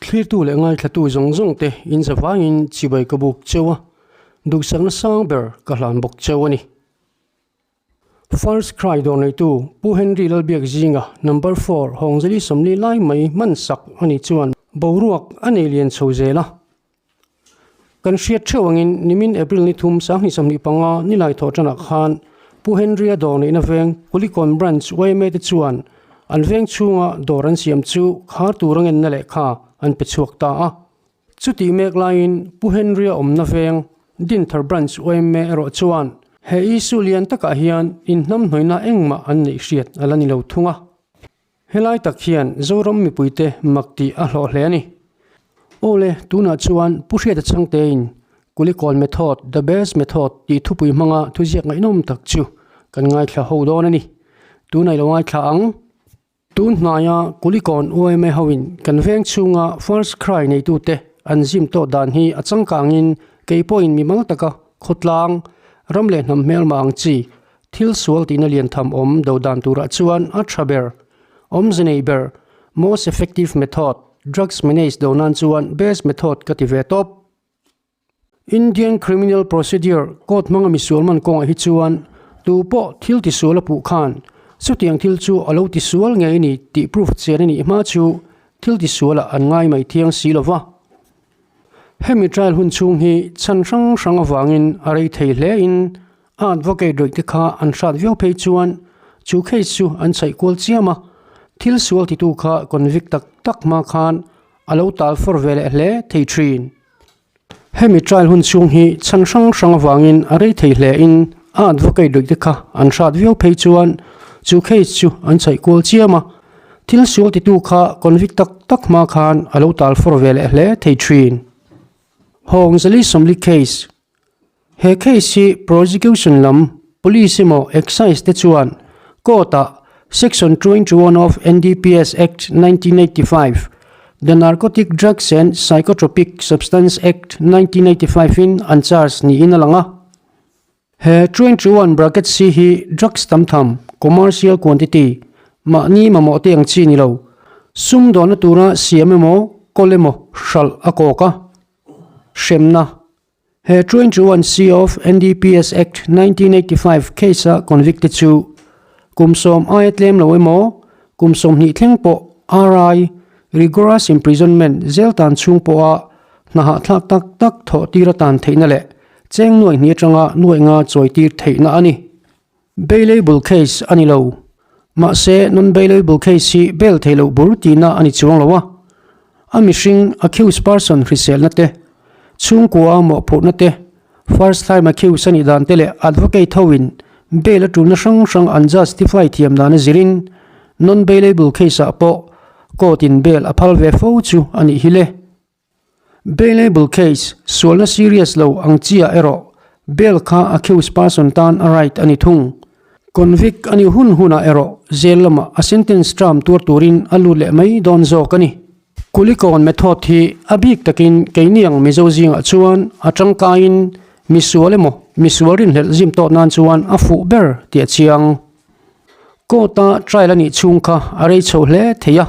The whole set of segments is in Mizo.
Thlirtu leh ngaithlatu zawng zawng te in zavangin chibai ka buk cheu a, duhsakna sang ber ka hlan bawk cheu a ni. First Cry dawr neitu Pu Henry Lalbiak zinga number four Hawngzeli 40 lai mai hman sak a nih chuan boruak a nei lian chho zel a. Kan hriat theuh angin nimin April ni thum 2025 nilai thawh tanah khan Pu Henry-a dawr neihna veng Kulikawn Branch yma te chuan an veng chhunga dawr an siam chu khar tur a ngenna lehkha an pe chhuak ta a. Chutih mek laiin Pu Henry-a awmna veng Dinthar Branch yma erawh chuan he issue lian takah hian inhnamhnawihna engmah an neih hriat a la ni lo thung a. Helai tak hian Zoram mipuite mak tih a hlawh hle a ni. Awle, tunah chuan Pu Hriata Chhangtein Kulikawn Method, The Best Method tih thupui hmanga thuziak ngaihnawm tak chu kan ngaithla ho dawn a ni. Tunah i lo ngaithla ang. Tun hnaia Kulikawn yma hoin kan veng chhunga First Cry neitute an zim tawh dan hi a changkangin kei pawhin mimal taka khawtlang, ram leh hnam hmelma ang chi Thil sual tihna lian tham awm do dan turah chuan a tha ber, awmze nei ber, most effective method, drugs menace do nan chuan best method ka ti ve tawp. Indian Criminal Procedure Code hmanga misual man kawngah hi chuan tu pawh thil tisual a puh khan chutiang thil chu a lo tisual ngei ni tih proof chian a nih hma chu thil tisualah an ngai mai thiang si lo va. Hemi trial hun chhung hi chhan hrang hrang avangin a rei thei hle in A advocate rawih te kha an hrat viau phei chuan chu case chu an chhaih kual chiam a, thil sual titu kha convict tak tak hma khan a lo tal fawr ve leh hle thei thin. Hemi trial hun chhung hi chhan hrang hrang avangin a rei thei hle in a advocate rawih te kha an hrat viau phei chuan chu case chu an chhaih kual chiam a, thil sual titu kha convict tak tak hma khan a lo tal fawr ve leh hle thei thin. Hawng Zali 40 case He case hi prosecution lam Police emaw Excise te chuan court ah Section 21 of NDPS Act 1985, The Narcotic Drugs and Psychotropic Substance Act 1985 in an charge niin a lang a. He 21 bracket C hi drugs tam tham, commercial quantity, mahni mamawh te ang chi ni lo, sumdawnna tura siam emaw, kawl emaw hralh a kawk a, hremna He 21 C of NDPS Act 1985 case-a convict te chu kum sawm aia tlem lo emaw, kum 20 thleng pawh RI, rigorous imprisonment, zel tan chhung pawha hna hahthlak tak tak thawh tir atan theihna leh cheng nuaih hnih atanga nuaih nga chawi tir theihna a ni. Bailable case a ni lo. Mahse, non-bailable case hi bail theih loh bur tihna a ni chuang lo a. A mihring, accused person, hriselna te, chhungkua mawhphurhna te, first time accused a nih dan te leh advocate hoin bail a tulna hrang hrang an justify thiam dan a zirin non-bailable case ah pawh court in bail a phal ve fo chu a nih hi le. Bailable case, sualna serious lo ang chiah erawh bail kha accused person tan a right a ni thung. Convict a nih hun hunah erawh jail lamah a sentence term tuar turin a lut leh mai dawn zawk a ni. Kulikawn method hi a bik takin keini ang Mizo zingah chuan a tangkaiin misual emaw misual rinhlelh zim tawh nan chuan a fuh ber tih a chiang. Court-a trial a nih chhung kha a rei chho hle thei a,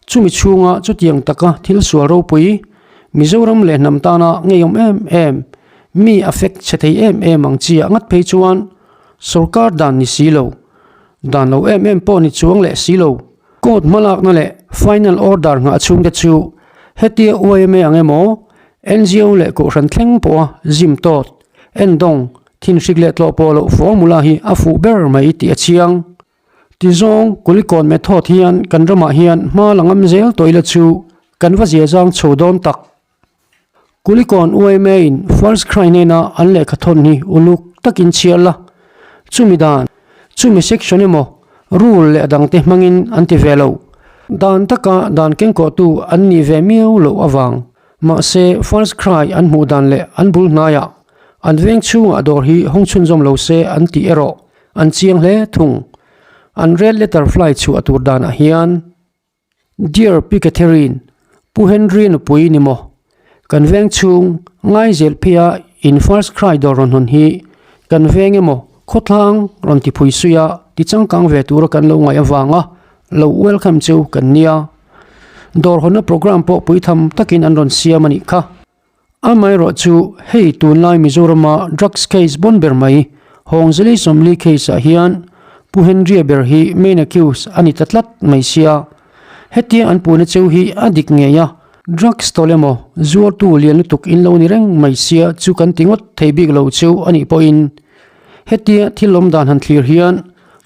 chumi chhunga chutiang taka thil sual ropui, Mizoram leh hnam tana ngeiawm em em, mi affect chhe thei em em ang chiah ngat phei chuan sorkar dan ni si lo, dan lo em em pawh ni chuang leh si lo. Court hmalakna leh final order nghah chhungte chu hetia yma ang emaw, NGO leh kohhran thleng pawha zim tawt, endawng, Thinhrik leh tlawh pawh loh formula hi a fuh ber mai tih a chiang. Tizawng, Kulikawn method hian kan ramah hian hma la ngam zel tawh ila chu kan va zia zang chho dawn tak. Kulikawn yma in first cry nena an lehkha thawn hi uluk takin chhiar la, chumi dan, chumi section emaw rule leh a dangte hmangin an ti ve lo. Dan taka dan kengkawhtu an nih ve miau loh avang. Mahse first cry an hmuh dan leh an bul hnaiah An veng chhungah dawr hi hawng chhunzawm lo se an tih erawh an chiang hle thung. An red letter fly chhuah tur danah hian Dear Pi Catherine, Pu Henry nupui ni maw? Kan veng chhung ngaizel pheiha in first cry dawr rawn hawn hi kan veng emaw khawthlang rawn ti phui suia ti changkang ve tura kan lo ngaih avanga lo welcome chu kan nia. Dawr hawnna programme pawh puitham takin an rawn siam a nih kha. Amaherawh chu hei tunlai Mizorama drugs case bawn ber mai Hawngzeli 40 case ah hian Pu Henry-a ber hi main accused a ni ta tlat mai sia. Hetia an puhna cheu hi a dik ngei a, drugs tawlh emaw zuartu lian lutuk in lo ni reng mai sia chu kan ti ngawt thei bik lo cheu a nih pawhin hetia thil awm dan han thlir hian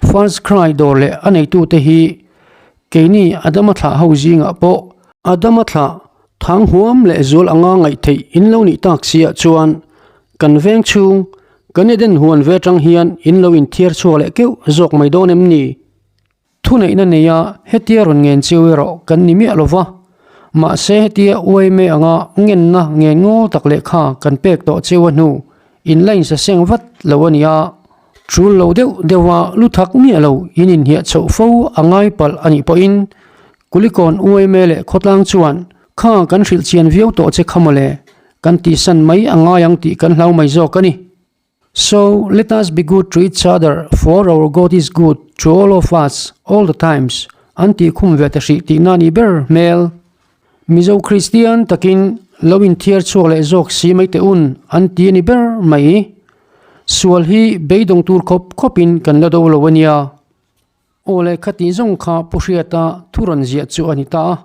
First Cry dawr leh a neitute hi Keini Adama thlah ho zingah pawh Adama thlah thang huam leh zual anga ngaih theih in lo nih tak siah chuan kan veng chhung kan Eden huan ve atang hian in lo inthiar chhuak leh keuh zawk mai dawn em ni? Thuneihna neia hetia rawn ngen chiu erawh kan ni miah lo va, mahse hetia uaime anga ngenna ngen ngawl tak lehkha kan pek tawh chiu a hnu in la insaseng vat lo a nia. Tul lo deuh deuha lu thak miah lo in inhiah chhoh fo a ngai palh a nih pawhin Kulikawn uaime leh khawtlang chuan kha kan hrilh chian viau tawh che kha mawle, kan tihsan mai a ngai ang tih kan hlau mai zawk a ni. So, let us be good to each other, for our God is good to all of us, all the times, an tih khum ve ta hrih tihna a nih ber hmel. Mizo Kristian takin lo inthiar chhuak leh zawk si mai teh un an ti a ni ber mai. Sual hi beidawng tur khawp khawpin kan la do lo a nia. Aw le khatih zawng kha Pu Hriata thu rawn ziah chu a ni ta a.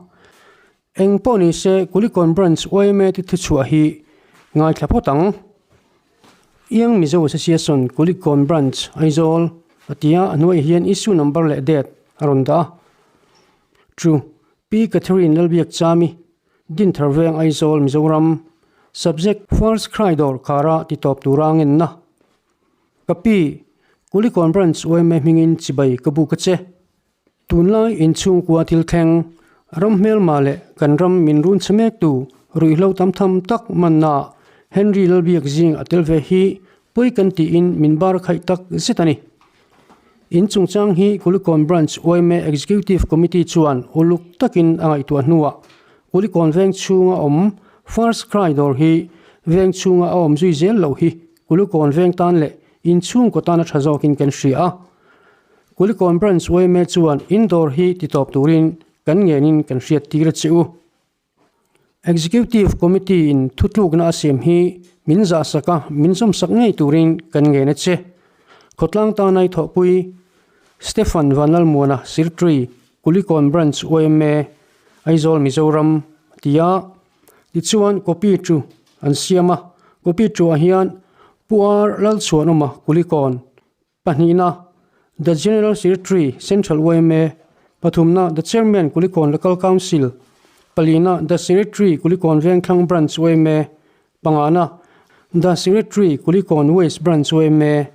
Eng pawh ni se Kulikawn Branch yma te thuchhuah hi ngaithla phawt ang. Iang Mizo Association Kulikawn Branch Aizawl a ti a, a hnuaiah hian issue number leh date a rawn dah a. Chu Pi Catherine Lalbiakchami, Dinthar Veng Aizawl Mizoram, Subject, First Cry Dawr Khara ti tawp tura ngenna. Ka pi, Kulikawn Branch yma hmingin chibai ka buk a che. Tunlai inchhungkua thil thleng, ram hmelma leh kan ram min run chhe mektu ruihhlo tam tham tak manna Henry Lalbiak zing a tel ve hi pawi kan tiin min bar khaih tak zet a ni. In chungchang hi Kulikawn Branch yma Executive Committee chuan uluk takin a ngaihtuah hnuah Kulikawn veng chhunga awm First Cry dawr hi veng chhunga a awm zui zel loh hi Kulikawn veng tan leh inchhungkaw tana tha zawkin kan hria a. Kulikawn Branch yma chuan in dawr hi titawp turin kan ngenin kan hriat tir a che u. Executive Committee in thutlukna a siam hi min zahsak a, min zawmsak ngei turin kan ngen a che. Khawtlang tanai thawhpui Stephan Vanlalmuana Sirtree, Kulikawn Branch yma, Aizawl Mizoram a ti a. Tichuan copy chu an siam a, copy chu ah hian Pu R Lalchhuanawma Kulikawn, Pahnihna, The General Secretary, Central yma, Pathumna, The Chairman, Kulikawn Local Council, Palina, The Secretary, Kulikawn Vengthlang Branch yma, Pangana, The Secretary, Kulikawn West Branch yma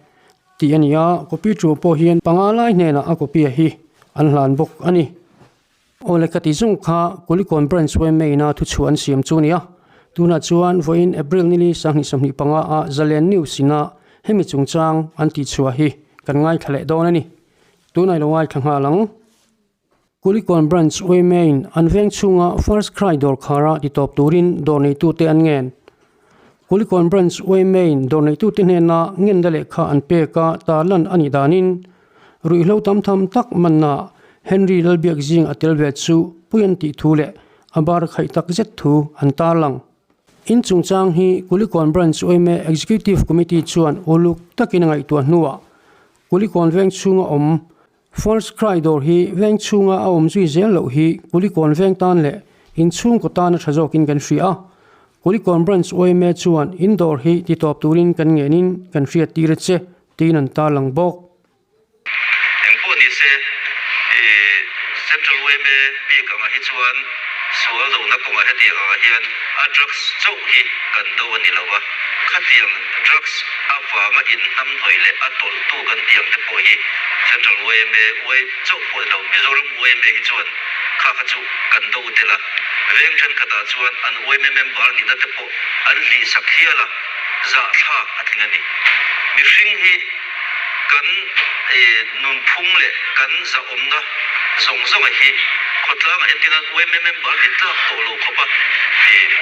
tih a ni a, copy tu pawh hian panga lai hnenah a copy a hi an hlan bawk a ni. Aw le ka ti zung kha Kulikawn Branch yma ina thuchhuah an siam chu a ni a, tunah chuan vawiin April nili 2025 ah Zalen News ina hemi chungchang an tihchhuah hi kan ngaithla leh dawn a ni. Tunah i lo ngaithla nghal ang. Kulikawn Branch yma in an veng chhunga First Cry dawr khara titawp turin dawr neitute an ngen. Kulikawn Branch yma in dawr neitute hnena ngenna lehkha an pek a tarlan a nih danin Ruihhlo tam tham tak manna Henry Lalbiak zing a tel ve chu pui an tih thu leh a bar khaih tak zet thu an tarlang. In chungchang hi Kulikawn Branch yma Executive Committee chuan uluk takin a ngaihtuah hnuah Kulikawn veng chhunga awm First Cry dawr hi veng chhunga a awm zui zel loh hi Kulikawn veng tan leh in chhungkaw tana tha zawkin kan hria a. Kulikawn Branch yma chuan in dawr hi titawp turin kan ngenin kan hriattir a che. Tiin an tarlang bawk. Engpawh ni se, i Central yma bik angah hi chuan sual dohna kawngah hetiang angah hian a drugs chauh hi kan do a ni lo va, khatiang drugs avanga inhnamhnawih leh a tawlhtu kan tih ang te pawh hi Central yma uai chauh pawh ni lo, Mizoram yma hi chuan kha kha chu kan do tel a, veng thenkhatah chuan an yma member nihna te pawh an hlihsak hial a. Zahthlak a tling a ni. Mihring hi kan nunphung leh kan zahawmna zawng zawnga hi khawtlangah entirnan yma member ni tlak tawh lo khawpa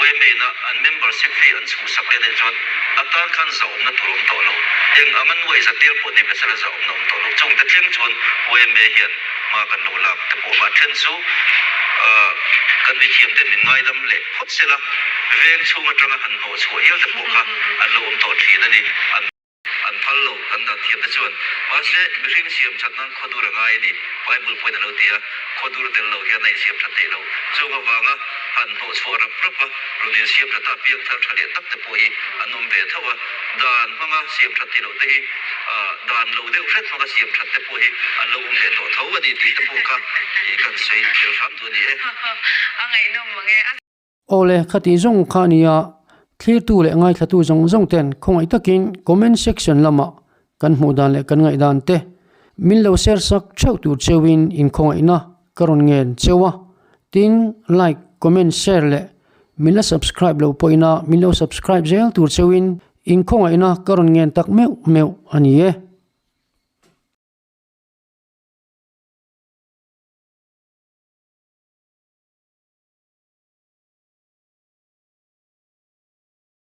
yma ina an membership fee an chhuhsak leh daih chuan a tan khan zahawmna tur a awm tawh lo. Eng anga nuai za tel pawh nei mahse la zahawmna a awm tawh lo. Chungte thleng chuan yma hian. Hma kan lo lak te pawh mah then chu kan mithiam ten min ngaidam leh phawt sela, veng chhung atanga han hnawh chhuah hial te pawh kha an lo awm tawh thin a ni. An phal lo kan dan thiam te chuan. Mahse, mihring siam that nan khawdur a ngai a ni, Bible pawhin a lo ti a, khawdur tel lo hian a insiam that theih lo. Chung avanga han hnawh chhuah rap rap a, rawn insiam that a piang thar tha leh tak te pawh hi an awm ve tho a, dan hmanga siam that theih loh te hi dan lo deuh hret hmanga siam that te pawh hi an lo awm ve tawh tho a ni tih te pawh kha kan sawi tel hram duh a ni e. A ngaihnawm mang e. Awle, khati zawng kha a nia, thlirtu leh ngaithlatu zawng zawng ten khawngaih takin comment section lamah kan hmuh dan leh kan ngaih dan te min lo share sak theuh tur cheuhin inkhawngaihna ka rawn ngen cheu a, tin like, comment, share leh min la subscribe lo pawhin a min lo subscribe zel tur cheuhin inkhawngaihna ka rawn ngen tak meuh meuh a ni e.